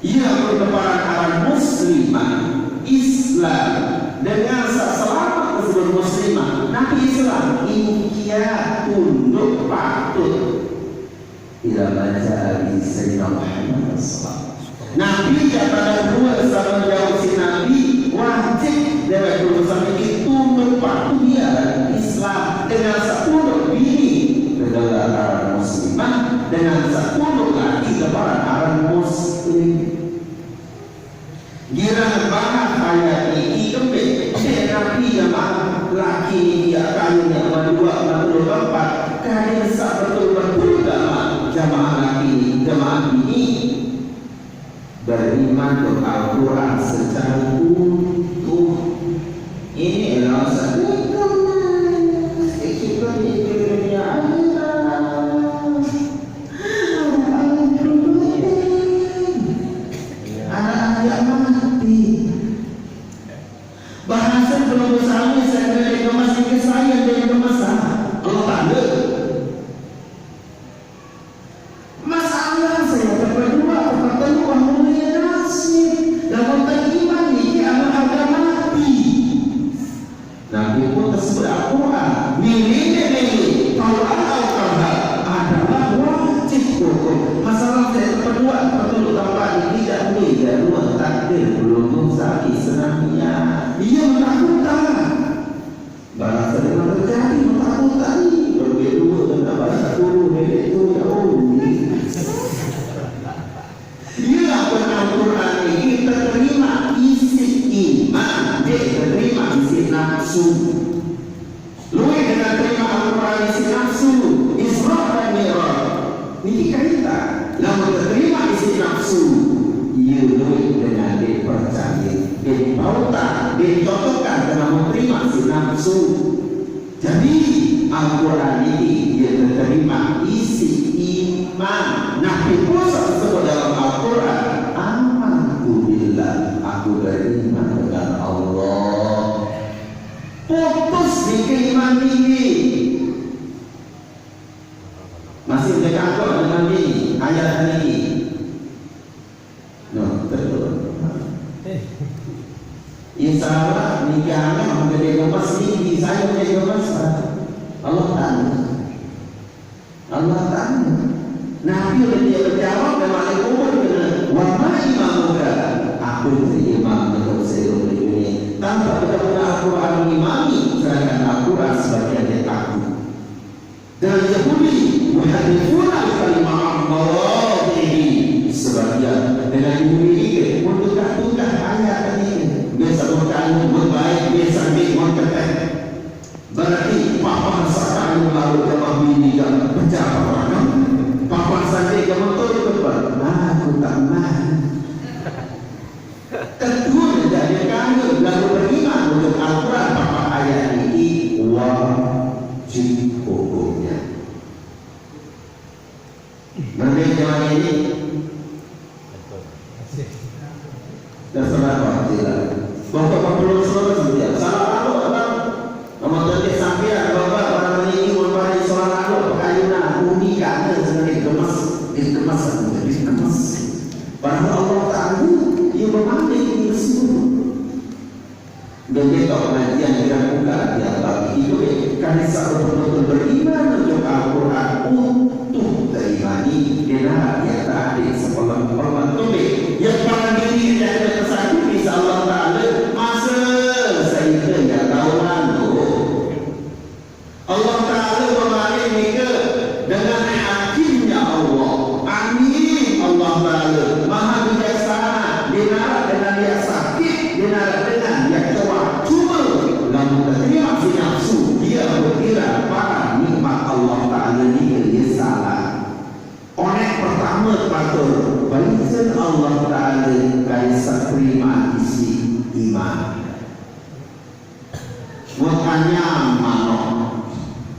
Iya bertebaran aran muslimah Islam dengan seselamat tersebut muslimah. Nabi Islam ini kia tunduk patut. Ila ma jaa bihi Sayyidina Muhammad sallallahu alaihi wasallam. Nabi kata dua sama jauh si Nabi wajib dewek dulu sampai itu berpatuh dia Islam dengan sepuluh bini negara Arab muslimah dengan sepuluh laki negara Arab muslim. Girang banget ayat niki kembali. Nabi jamaah laki niki akan yang kedua menurut empat. Kadir betul-betul jamaah, jamaah laki, jamaah ini beriman ke Al-Quran secara utuh. Ini adalah satu kemas. Kita di dunia akhirat. Anak-anak yang mati. Bahasa belum sami saya kena dikemas ini saya yang dikemas. Allah Ta'ala. Masalah saya berdua, pertelu, mulia nasib. Lamun tak iman niki anu harga mati. Nabi pun tersebut Al-Quran. Milih milih, tauan Al-Quran adalah wajib hukum. Masalah saya berdua, pertelu, empat ini tidak boleh, ya, dua takdir, belum sami senangnya. Iya, menakutkan. Bahasa dengan terjadi menakutkan. Berbeda dengan bahasa dulu, nenek tu, ya, oh, ini. Iya, Al-Quran ini terima isi iman, dia terima isi nafsu. Luwih dengan terima Al-Quran isi nafsu, Isra dan Mi'raj. Niki kaitan. Lamun terima isi nafsu, iya luwih dengan dipercaya, dipauta, dicocokkan dengan terima isi nafsu. Jadi, Al-Quran ini dia terima isi iman. Nah, di pusat tersebut dalam Al-Quran, amantu billah, aku beriman dengan Allah. Putus di keiman ini. Masih berkangkut dengan ini, ayat ini. No, betul. Insya Allah nikahnya menjadi gemes ini, saya menjadi gemes. Allah tahu. Allah tahu. Nabi udah dia menjawab dan malik umur dengan wa ma imamuka. Aku jadi imam untuk seluruh dunia. Tanpa kita punya Al-Quran mengimami, sedangkan Al-Quran sebagian dari aku. Dan Yahudi yuharrifuna al-kalima an mawadhihi. Sebagian dengan Yahudi ini untuk tukar ayat ini. Biasa bukan membaik, biasa ambil uang kertas. Berarti papa sakali lalu ke babi ni kan pecah papa kan. Papa sakit ke motor ke depan. Aku tak main. Kedua, jadi kami lalu beriman untuk Al-Quran papa ayat ini wajib hukumnya. Nanti zaman ini terserah Pak Jila. Bapak perlu suara setiap salah lalu apa? Nomor tadi sampai bapak orang ini mempunyai salah lalu pekayunan unik ada sebagai gemes, gemes, gemes. Padahal Allah tahu, ia memanggil ini semua. Dan kita pengajian yang buka di Allah itu kan bisa betul-betul beriman untuk Al-Quran untuk terimani. Dia nak dia tak ada sekolah hormat tu deh. Yang paling diri yang ada tersakit bisa Allah Ta'ala masa saya tidak tahu lalu. Allah Ta'ala memanggil mereka dengan hakimnya Allah. Amin. Allah Ta'ala Maha Bijaksana. Dia nak dengan dia sakit, dia nak dengan dia kuat. Cuma lamun terima si nafsu, dia berkira para nikmat Allah Ta'ala ni dia Patur, baiseun Allah Ta'ala ka disaterima isi iman. Mun anyam manok,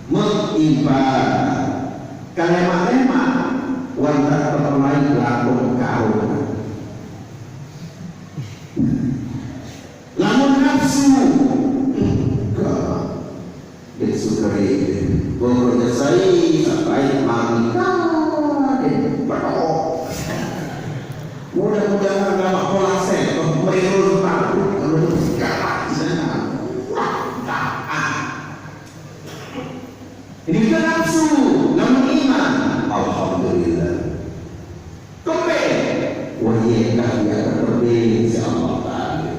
mun ibadah, kalema-lema, wantah tepelai lakon kahuna. Lamun nafsu, enggak. Dek sugeri, pokoknya saya sampai mangkat, dek, pedok. Mudah-mudahan nama pola saya, kok merun takut, kalau galak di sana. Wah, taat. Ini kan nafsu, namun iman. Alhamdulillah. Kembe. Wah, iya, kah dia kembe, insya Allah Ta'ala.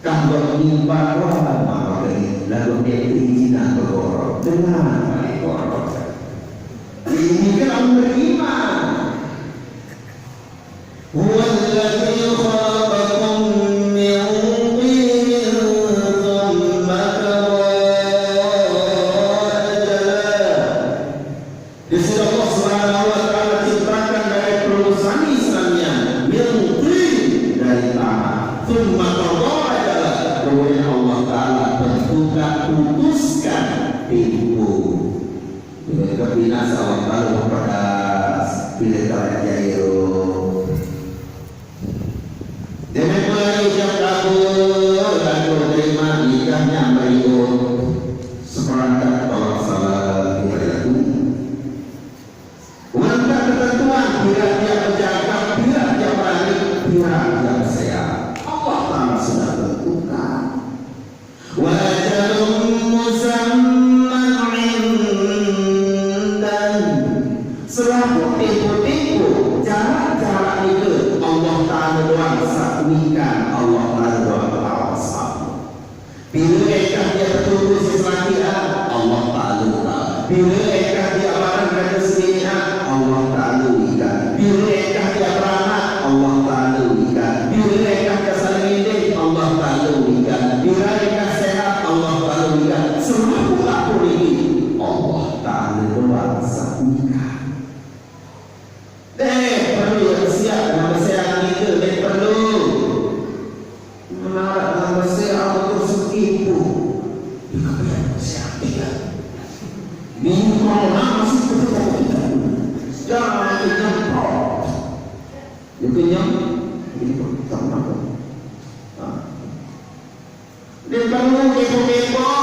Kah buat nimba, wah, maka ini, lagu dia perizinan berkorok. Dengan paling korok. Ini kan orang beriman. هو الذي خلقكم من طين ثم قضى أجلا. Di sini Allah Subhanahu wa Ta'ala ciptakan dari peluru sami samian, min tin, dari tanah. Tsumma qada ajala, kemudian Allah Ta'ala tentukan, putuskan tempo. Dengan kepinasa Allah Ta'ala pada pilih kerajaan. Demikian ucap aku, aku terima nikahnya berikut seperangkat tolak salah kita itu. Wanta ketentuan, pira dia berjaga, pira dia berani, pira dia bersehat. Allah Ta'ala sudah tentukan. Wa ajalun musamman indah. Selaku tempo-tempo, jarak-jarak itu Allah Ta'ala doang sakmikan, Allah Ta'ala doang tahu. Bila ekah dia tertunggu si selaki, ah, Allah Ta'ala tahu. Bila ekah dia barang kata sendiri, ah, Allah Ta'ala ikan. Bila ekah dia beranak, Allah Ta'ala ikan. Bila ekah dia saling indik, Allah Ta'ala ikan. Bila ekah sehat, Allah Ta'ala ikan. Semua pula pun ini, Allah Ta'ala doang sakmikan. Deh, perlu ya bersiap, nama saya itu, deh, perlu. Menarak nama saya, apa tu, sekipu. Dia kata, "Saya tidak." Ini kalau nama sih, kita tak tahu. Sekarang itu nyemprot. Dia kenyang, ini pun tak kenapa. Ha. Dia perlu kepo-kepo.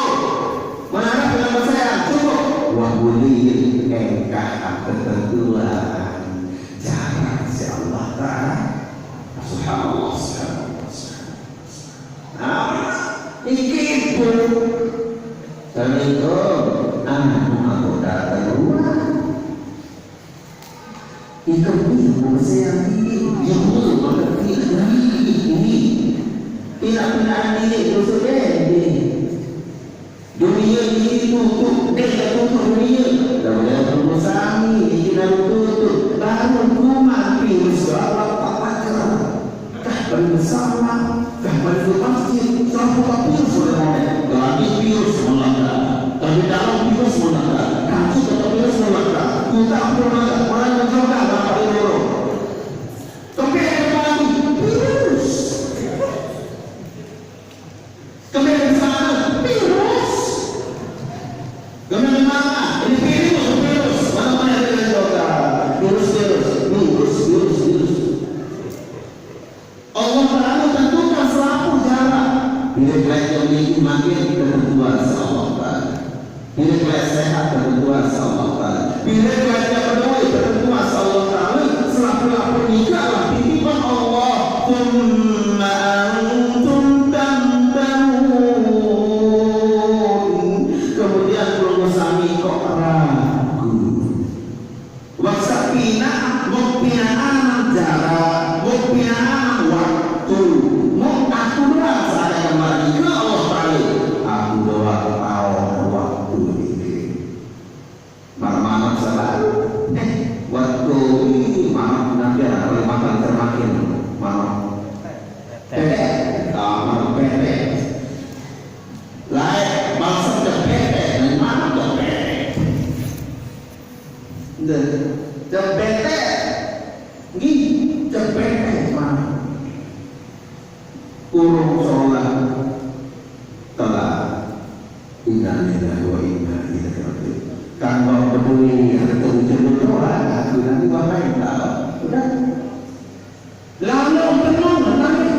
Menarak dalam bahasa yang cukup. Wah, boleh engkah ketentuan. Cara si Allah Ta'ala. Subhanallah, subhanallah, subhanallah. Nah, iki pun. Assalamualaikum. Anu, aku datang rumah. Ikut ni, saya ini, yang ni, maka ini, ini. Pina-pinaan diri tu sudah ni. Dunia ini tutup, dia dah tutup dunia. Dah boleh berumah sami, ini dah tutup. Baru rumah virus, apa, apa, apa. Kah bari bersama, kah bari di masjid, sampun ka virus oleh monéh. Lagi virus melaka. Tapi dalam virus melaka. Kamu kata virus melaka. Kita pun melaka. Orang mencoba dapat dulu. Tapi ada lagi virus. Kemudian di sana virus. Kemudian di mana? Ini virus, virus. Mana-mana ada Ih, cepet mah. Urung sholat, telat. Innalillahi wa inna ilaihi raji'un. Kan mau peduli yang terjadi doa, aku nanti bahaya. Udah. Lalu penuh, nanti.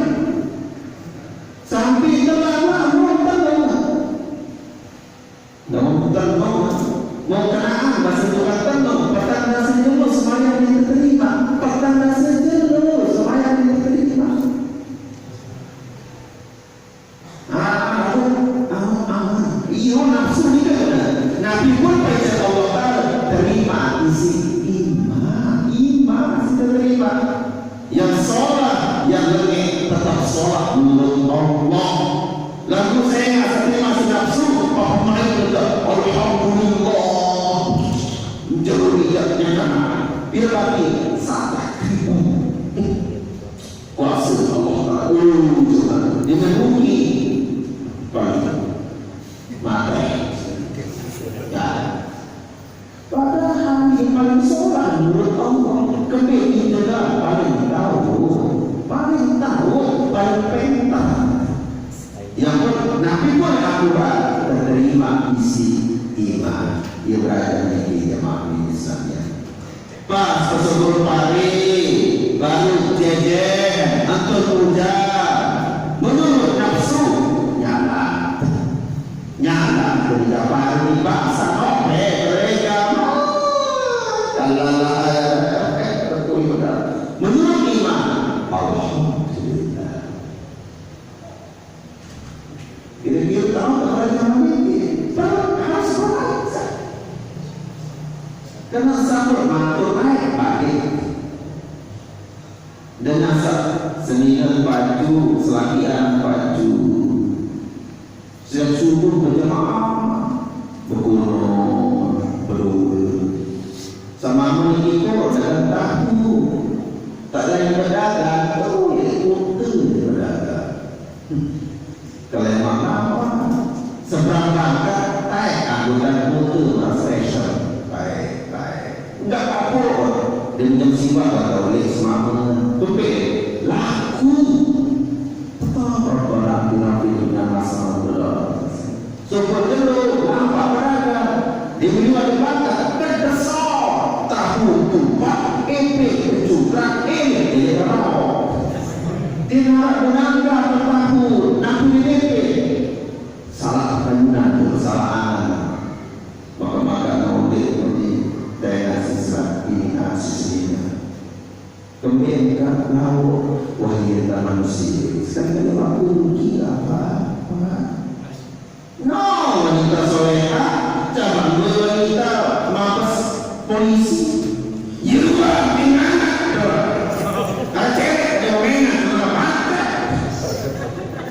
Sampai telah, lalu penuh. Namun bukan mau, mau kenaan, bahasa Jawa kan mau, petang nasi dulu, sembahyang diterima. Petang nasi dulu, sembahyang diterima. Ah, aku, aku, aku. Iyo, nafsu ni kan. Nabi pun baca Allah Ta'ala, terima isi iman. Iman, kita terima. Yang sholat, yang lengek, tetap sholat menurut Allah. Lagu saya nggak terima si nafsu, apa main juga. Alhamdulillah. Menjadi lihatnya kan. Dia lagi, salah. Kuasa Allah Ta'ala. Oh, coba. Dia merugi. Balik. Mati. Ya. Padahal yang paling sholat menurut Allah. Kebet kita paling tahu. Paling tahu, paling pentas. Yang pun, Nabi pun akurat terima isi iman. Ia berada di jemaah Islamnya. Pas pesukur pari, baru jejen, antur hujan. Menurut nafsu, nyala. Nyala, ketika pari, paksa nope, mereka. Lalala, eh, eh, betul, betul. Menurut iman, Alhamdulillah. Kira-kira tahu tak pernah mikir. Harus baca. Kena sambut mantu naik balik. Dengan sa-, seningan baju, selakian baju. Setiap subuh berjamaah, berkunut, berdoa. Sama menikiko dagang tahu. Tak ada yang berdagang, tu ya kota dia berdagang. Kelemak apa? Seberang bangka, taik angkutan kota, orang special. Taik, taik. Enggak apa-apa. Dia minta musibah, tak tahu dia semama. Tumpik, laku. Tetap Rabbana atina fid dunya hasanah wa fil akhirati. Syukur dulu, nampak beragam. Dia berdua di belakang, terdesak. Tahu tumpah, ipik bercubrak, ini dia tahu. Dia nak menangkap tahu, nak pilih ipik. Salah bangunan tu, kesalahan. Maka-maka nak udik, ini, saya nak siswa, ini nak siswa. Kembali ka lauk, wahai manusia. Sekali-kali waktu rugi apa? Apa? No, wanita soleha, cabang dua wanita mampus polisi. Yua, pinganak, doa. Aceh, dia menganak, mana mata?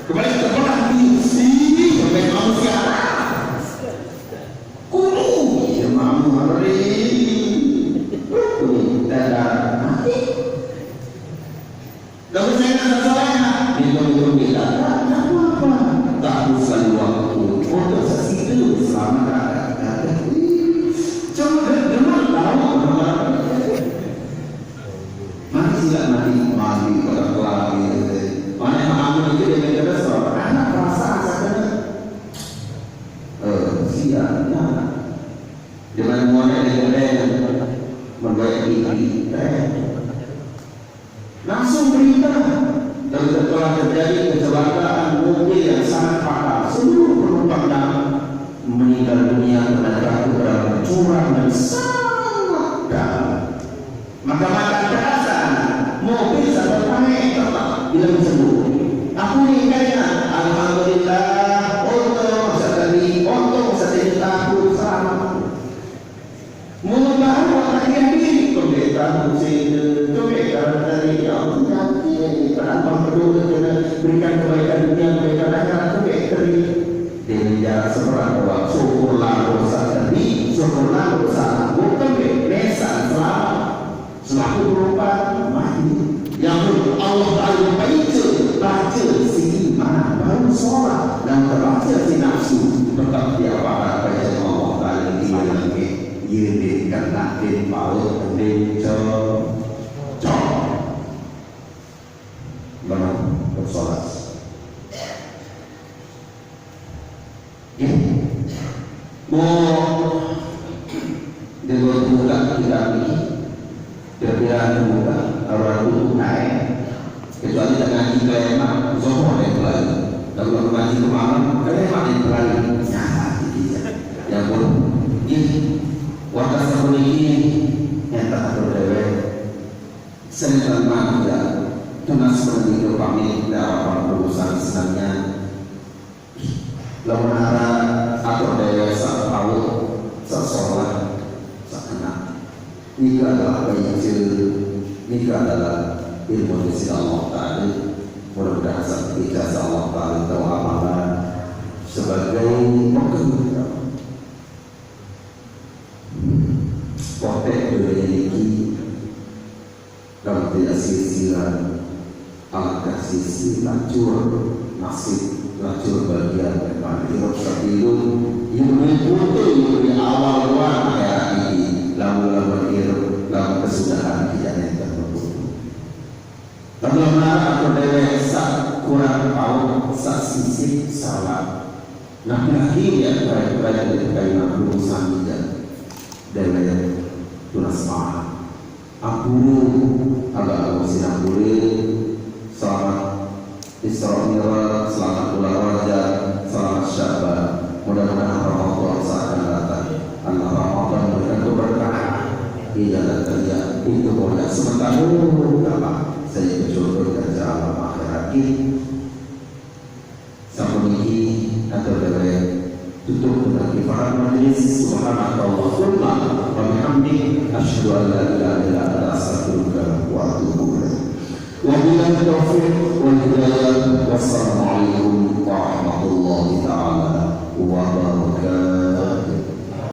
Kembali ke bola, di sini, sampai manusia. Kudu, iya mamu hari. Kudu, tidak mati. Lalu saya nak salah, minum-minum kita, tak apa-apa. Tak usah waktu. Untuk sesitu, selamat datang. Cuma dia, dia mau tahu, mana. Mati silap mati, mati pada kelar gitu. Mana yang mengambil itu dia minta besar. Anak perasaan saya kena. Eh, siap, ya. Dengan muara di kedai, membayar tinggi, eh. Langsung berita, dan telah terjadi kecelakaan mobil yang sangat fatal. Seluruh penumpang yang meninggal dunia karena jatuh dalam jurang yang sangat dalam. Maka-maka terasa mobil sampai panik tetap bila sembuh. Aku ni kaya, alhamdulillah, untung masa tadi, untung masa tadi takut selamat. Mula baru akan diambil pendeta Hussein, pendeta dari yang penyakit, penambah berdoa kena berikan kebaikan dunia, kebaikan akhirat, pendeta. Dia menjadi seorang orang syukurlah dosa tadi, syukurlah dosa aku, pendeta, mesan selamat. Selaku penumpang, mati. Yang pun Allah Ta'ala baca, baca sini mana baru solat dan terbaca si nafsu tetap dia pakai baca Allah Ta'ala dia lagi. Ia dia kena dia paut dia cocok. Mo, dia buka kita ni, kira-kira buka, orang tu buka, eh. Kecuali tengah ngaji kelima, Zohor dia pelai. Lalu aku ngaji ke malam, kelima dia pelai. Nyata, gitu. Ya pun, ini, waktu seperti ini, nyata aku dewek. Senetan manja, tunas pergi ke pamit, dah orang urusan senangnya. Lamun atur dewek, sak paut, sak sholat, sak kenal. Nika adalah baik, nika adalah ilmu di sisi Allah Ta'ala. Mudah-mudahan sak ijazah Allah Ta'ala tahu amalan sebagai pengkembang. Kotek dunia ini, kamu tidak sia-sia, alangkah sia-sia lacur nasib, lacur bagian depan hirup sabilun, yuri putih, yuri awal luar akhirat ini, lamun-lamun hirup, lamun kesudahan tidak enten betul. Tapi lamun atur dewek, sak kurang paut, sak sisip salah. Nah, berakhir ya, baik-baik dari kayu urusan tidak dewek tunas maaf. Ampun, agak aku sinampure. Selamat Isra Mi'raj, selamat bulan Rajab, selamat Syaban. Mudah-mudahan Ramadan seakan datang. Karena Ramadan memberikan keberkahan. Iya, dan kerja itu banyak sementara. Apa? Saya bersyukur kerja alam akhirat. Sapuniki atur dewek tutup dengan kifarat majlis. Subhanakallahumma wa bihamdik, asyhadu an la ilaha illa anta, astaghfiruka wa atubu ilaik. Wabillahi taufiq wal hidayah.